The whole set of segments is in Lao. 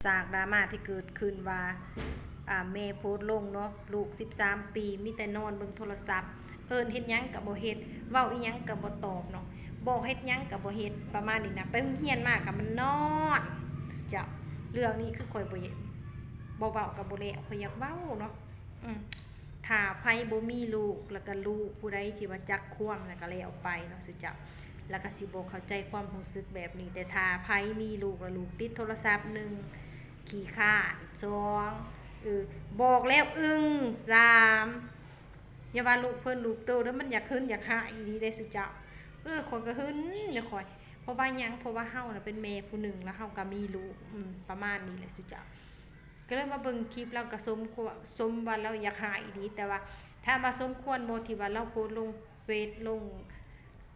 ຈາກດຣາມາທີ່ເກີດຂຶ້ນວ່າ ອາ ແມ່ໂພສລົງເນາະ ລູກສິບສາມປີ ມີແຕ່ນອນເບິ່ງໂທລະສັບ ເອີ້ນເຮັດຫຍັງກໍບໍ່ເຮັດ ເວົ້າອີ່ຫຍັງກໍບໍ່ຕອບເນາະ ບອກເຮັດຫຍັງກໍບໍ່ເຮັດ ປະມານນີ້ນະ ໄປໂຮງຮຽນມາກໍມັນນອນ. ເຈົ້າ ເລື່ອງນີ້ຄືຂ້ອຍບໍ່ ບໍ່ເວົ້າກໍບໍ່ແລ້ວ ຂ້ອຍຢາກເວົ້າເນາະ. ອືມ ຖ້າໃຜບໍ່ມີລູກ ແລ້ວກໍລູກຜູ້ໃດທີ່ວ່າຈັກຄວາມ ແລ້ວກໍແລ້ວໄປເນາະ ສຸເຈົ້າ ແລ້ວກໍຊິບໍ່ເຂົ້າໃຈຄວາມຮູ້ສຶກແບບນີ້. ແຕ່ຖ້າໃຜມີລູກ ແລ້ວລູກຕິດໂທລະສັບ ໜຶ່ງ ຂີ້ຄ້ານ ສອງ ເອີ ບອກແລ້ວອຶ້ງ ສາມ ຢ່າວ່າລູກເພິ່ນລູກໂຕເດີ້ ມັນຢາກຫຶນຢາກຮ້າຍອີ່ຫຼີເດ້ ສຸເຈົ້າ. ເອີ ຂ້ອຍກໍຫຶນນະຂ້ອຍ ເພາະວ່າຫຍັງ ເພາະວ່າເຮົານະເປັນແມ່ຜູ້ໜຶ່ງ ແລ້ວເຮົາກໍມີລູກ ອືມ ປະມານນີ້ແຫຼະ ສຸເຈົ້າ. ກໍເລີຍມາເບິ່ງຄລິບລາວກໍສົມຄວາມ ສົມວ່າລາວຢາກຮ້າຍອີ່ຫຼີ ແຕ່ວ່າຖາມວ່າສົມຄວນບໍ່ທີ່ວ່າລາວໂພສລົງເຟສ ລົງ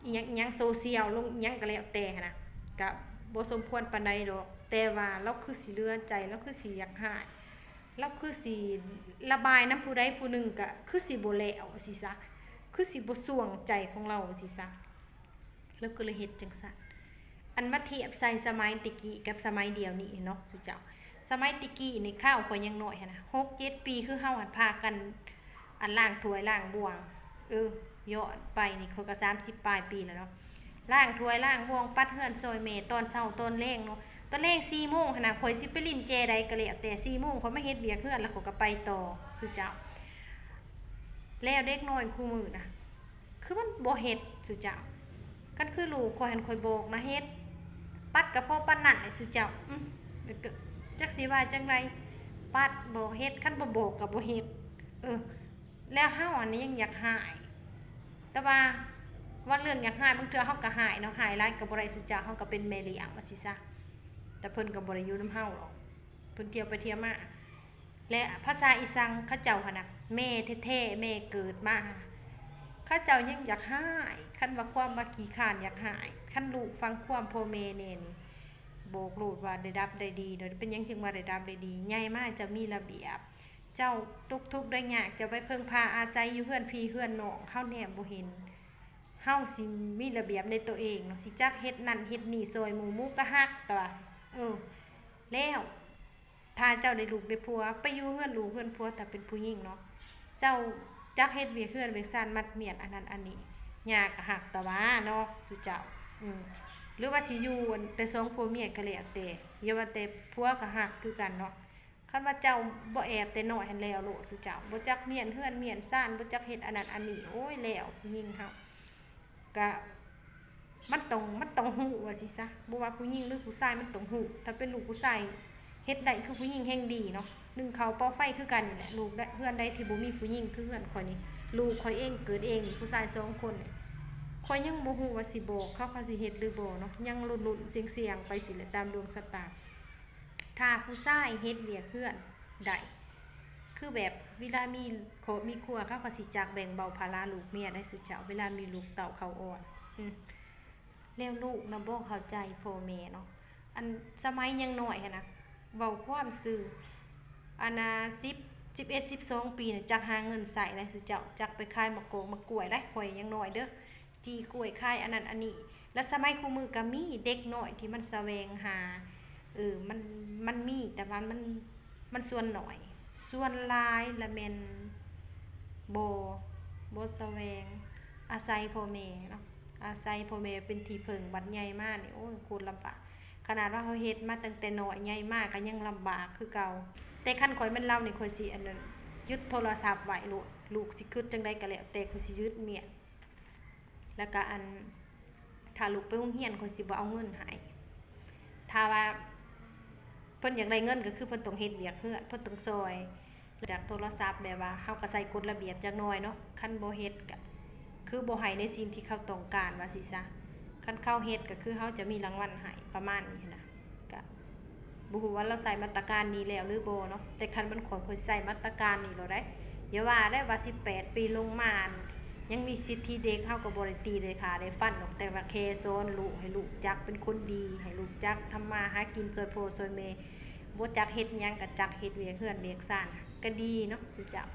ອີ່ຫຍັງ ອີ່ຫຍັງໂຊຊຽວ ລົງອີ່ຫຍັງກໍແລ້ວແຕ່ຫັ້ນນະ ກໍບໍ່ສົມຄວນປານໃດດອກ ແຕ່ວ່າລາວຄືຊິເຫຼືອໃຈ ລາວຄືຊິຢາກຮ້າຍ ລາວຄືຊິລະບາຍນຳຜູ້ໃດຜູ້ໜຶ່ງ ກໍຄືຊິບໍ່ແລ້ວວ່າຊີ້ຊະ ຄືຊິບໍ່ຊ່ວງໃຈຂອງລາວວ່າຊີ້ຊະ. ລາວກໍເລີຍເຮັດຈັ່ງຊັ້ນ. ອັນມາທຽບໃສ່ສະໄໝແຕ່ກີ້ກັບສະໄໝດຽວນີ້ເນາະ ສຸເຈົ້າ. ສະໄໝແຕ່ກີ້ນີ້ ຄາວຂ້ອຍຍັງນ້ອຍຫັ້ນນະ ຫົກເຈັດປີ ຄືເຮົາຫັ້ນພາກັນ ອັນ ລ້າງຖ້ວຍລ້າງບ່ວງ ເອີ ຍ້ອນໄປນີ້ ຂ້ອຍກໍສາມສິບປາຍປີແລ້ວເນາະ ລ້າງຖ້ວຍລ້າງບ່ວງ ປັດເຮືອນຊ່ອຍແມ່ ຕອນເຊົ້າຕອນແລງເນາະ. ຕອນແລງສີ່ໂມງຫັ້ນນະ ຂ້ອຍຊິໄປຫຼິ້ນແຈໃດກໍແລ້ວແຕ່ ສີ່ໂມງຂ້ອຍມາເຮັດວຽກເຮືອນ ແລ້ວຂ້ອຍກໍໄປຕໍ່ ສຸເຈົ້າ. ແລ້ວເດັກນ້ອຍຄູ່ມື້ນະ ຄືມັນບໍ່ເຮັດ ສຸເຈົ້າ. ຄັນຄືລູກຂ້ອຍຫັ້ນ ຂ້ອຍບອກນະເຮັດ ປັດກໍພໍປານນັ້ນແຫຼະ ສຸເຈົ້າ. ອືມ ຈັກຊິວ່າຈັ່ງໃດ ປັດ ບອກເຮັດ ຄັນບໍ່ບອກກໍບໍ່ເຮັດ. ເອີ ແລ້ວເຮົາອັນນີ້ຍັງຢາກຮ້າຍ ແຕ່ວ່າ ວ່າເລື່ອງຢາກຮ້າຍ ບາງເທື່ອເຮົາກໍຮ້າຍເນາະ ຮ້າຍຫຼາຍກໍບໍ່ໄດ້ ສຸເຈົ້າ. ເຮົາກໍເປັນແມ່ລ້ຽງວ່າຊີ້ຊະ ແຕ່ເພິ່ນກໍບໍ່ໄດ້ຢູ່ນຳເຮົາດອກ ເພິ່ນທ່ຽວໄປທ່ຽວມາ. ແລະ ພາສາອີສັງເຂົາເຈົ້າຫັ້ນນະ ແມ່ແທ້ໆ ແມ່ເກີດມາ ເຂົາເຈົ້າຍັງຢາກຮ້າຍ. ຄັນວ່າຄວາມວ່າຂີ້ຄ້ານຢາກຮ້າຍ ຄັນລູກຟັງຄວາມພໍ່ແມ່ແດ່ນີ້ ບອກໂລດວ່າໄດ້ດັບໄດ້ດີເນາະ. ເປັນຫຍັງຈຶ່ງວ່າໄດ້ດັບໄດ້ດີ? ໃຫຍ່ມາເຈົ້າມີລະບຽບ ເຈົ້າຕົກທຸກໄດ້ຍາກ ເຈົ້າໄປເພິ່ງພາອາໄສຢູ່ເຮືອນພີ່ເຮືອນນ້ອງ ເຮົາແນມບໍ່ເຫັນ. ເຮົາຊິມີລະບຽບໃນໂຕເອງເນາະ ຊິຈັກເຮັດນັ້ນເຮັດນີ້ຊ່ອຍໝູ່ ໝູ່ກໍຮັກຕົວະ. ເອີ ແລ້ວ ຖ້າເຈົ້າໄດ້ລູກໄດ້ຜົວ ໄປຢູ່ເຮືອນລູກເຮືອນຜົວ ຖ້າເປັນຜູ້ຍິງເນາະ ເຈົ້າຈັກເຮັດວຽກເຮືອນວຽກຊານ ມັດມ້ຽນອັນນັ້ນອັນນີ້ ຍ່າກໍຮັກຕະຫວາເນາະ ສຸເຈົ້າ. ອືມ ຫຼືວ່າຊິຢູ່ແຕ່ສອງຜົວເມຍກໍແລ້ວແຕ່ ຢ່າວ່າແຕ່ຜົວກໍຮັກຄືກັນເນາະ. ຄັນວ່າເຈົ້າບໍ່ແອບແຕ່ນ້ອຍຫັ້ນແລ້ວໂລດ ສຸເຈົ້າ. ບໍ່ຈັກມ້ຽນເຮືອນມ້ຽນຊານ ບໍ່ຈັກເຮັດອັນນັ້ນອັນນີ້ ໂອ້ຍ ແລ້ວຜູ້ຍິງເຮົາ ກະ ມັນຕ້ອງ ມັນຕ້ອງຮູ້ວ່າຊີ້ຊະ ບໍ່ວ່າຜູ້ຍິງຫຼືຜູ້ຊາຍ ມັນຕ້ອງຮູ້. ຖ້າເປັນລູກຜູ້ຊາຍເຮັດໄດ້ຄືຜູ້ຍິງແຮ່ງດີເນາະ ໜຶ້ງເຂົ້າເປົ່າໄຟຄືກັນນີ້ແຫຼະ. ລູກເຮືອນໃດທີ່ບໍ່ມີຜູ້ຍິງຄືເຮືອນຂ້ອຍນີ້ ລູກຂ້ອຍເອງເກີດເອງນີ້ ຜູ້ຊາຍສອງຄົນນີ້ ຂ້ອຍຍັງບໍ່ຮູ້ວ່າຊິບອກເຂົາ ເຂົາຊິເຮັດຫຼືບໍ່ເນາະ ຍັງລຸ້ນໆສ່ຽງໆໄປຊີ້ແຫຼະ ຕາມດວງຊະຕາ. ຖ້າຜູ້ຊາຍເຮັດວຽກເຮືອນໄດ້ ຄືແບບເວລາມີຄອບມີຄົວ ເຂົາກໍຊິຈັກແບ່ງເບົາພາລະລູກເມຍໄດ້ ສຸເຈົ້າ. ເວລາມີລູກເຕົ້າເຂົາອ່ອນ ອືມ ແລ້ວລູກນະບໍ່ເຂົ້າໃຈພໍ່ແມ່ເນາະ. ອັນສະໄໝຍັງນ້ອຍຫັ້ນນະ ເວົ້າຄວາມຊື່ ອັນນາ ສິບ ສິບເອັດ ສິບສອງປີນະ ຈັກຫາເງິນໃຊ້ໄດ້ ສຸເຈົ້າ. ຈັກໄປຂາຍໝາກກອກໝາກກ້ວຍໄດ້ ຂ້ອຍຍັງນ້ອຍເດີ້ ຈີ່ກ້ວຍຂາຍອັນນັ້ນອັນນີ້ ແລະສະໄໝຄູ່ມື້ກໍມີເດັກນ້ອຍທີ່ມັນສະແຫວງຫາ ເອີ ມັນ ມັນມີ ແຕ່ວ່າມັນ ມັນສ່ວນໜ້ອຍ ສ່ວນຫຼາຍລະແມ່ນບໍ່ ບໍ່ສະແຫວງ ອາໄສພໍ່ແມ່ເນາະ ອາໄສພໍ່ແມ່ເປັນທີ່ເພິ່ງ. ບັດໃຫຍ່ມານີ້ ໂອ້ຍ ໂຄດລຳບາກ ຂະໜາດວ່າເຮົາເຮັດມາຕັ້ງແຕ່ນ້ອຍ ໃຫຍ່ມາກໍຍັງລຳບາກຄືເກົ່າ. ແຕ່ຄັນຂ້ອຍແມ່ນລາວນີ້ ຂ້ອຍຊິ ອັນນັ້ນ ຍຶດໂທລະສັບໄວ້ໂລດ ລູກຊິຄຶດຈັ່ງໃດກໍແລ້ວແຕ່ ຂ້ອຍຊິຍຶດມ້ຽນ. ແລ້ວກະອັນ ຖ້າລູກໄປໂຮງຮຽນ ຂ້ອຍຊິບໍ່ເອົາເງິນໃຫ້. ຖ້າວ່າເພິ່ນຢາກໄດ້ເງິນ ກໍຄືເພິ່ນຕ້ອງເຮັດວຽກເຮືອນ ເພິ່ນຕ້ອງຊ່ອຍ. ຈາກໂທລະສັບ ແບບວ່າເຮົາກໍໃສ່ກົດລະບຽບຈັກໜ່ອຍເນາະ ຄັນບໍ່ເຮັດກໍຄືບໍ່ໃຫ້ໃນສິ່ງທີ່ເຂົາຕ້ອງການວ່າຊີ້ຊະ. ຄັນເຂົາເຮັດກໍຄືເຮົາຈະມີລາງວັນໃຫ້ ປະມານນີ້ຫັ້ນນະ. ກະບໍ່ຮູ້ວ່າລາວໃຊ້ມາດຕະການນີ້ແລ້ວຫຼືບໍ່ເນາະ ແຕ່ຄັນແມ່ນຂ້ອຍ ຂ້ອຍໃຊ້ມາດຕະການນີ້ໂລດໃດ໋. ຢ່າວ່າໄດ້ວ່າສິບແປດປີລົງມາ ຍັງມີສິດທິເດັກ ເຮົາກໍບໍ່ໄດ້ຕີໄດ້ຂ້າໄດ້ຟັນດອກ ແຕ່ວ່າແຄ່ສອນລູກ ໃຫ້ລູກຈັກເປັນຄົນດີ ໃຫ້ລູກຈັກທຳມາຫາກິນຊ່ອຍພໍ່ຊ່ອຍແມ່ ບໍ່ຈັກເຮັດຫຍັງກໍຈັກເຮັດວຽກເຮືອນວຽກຊານ ກໍດີເນາະ ເຈົ້າ.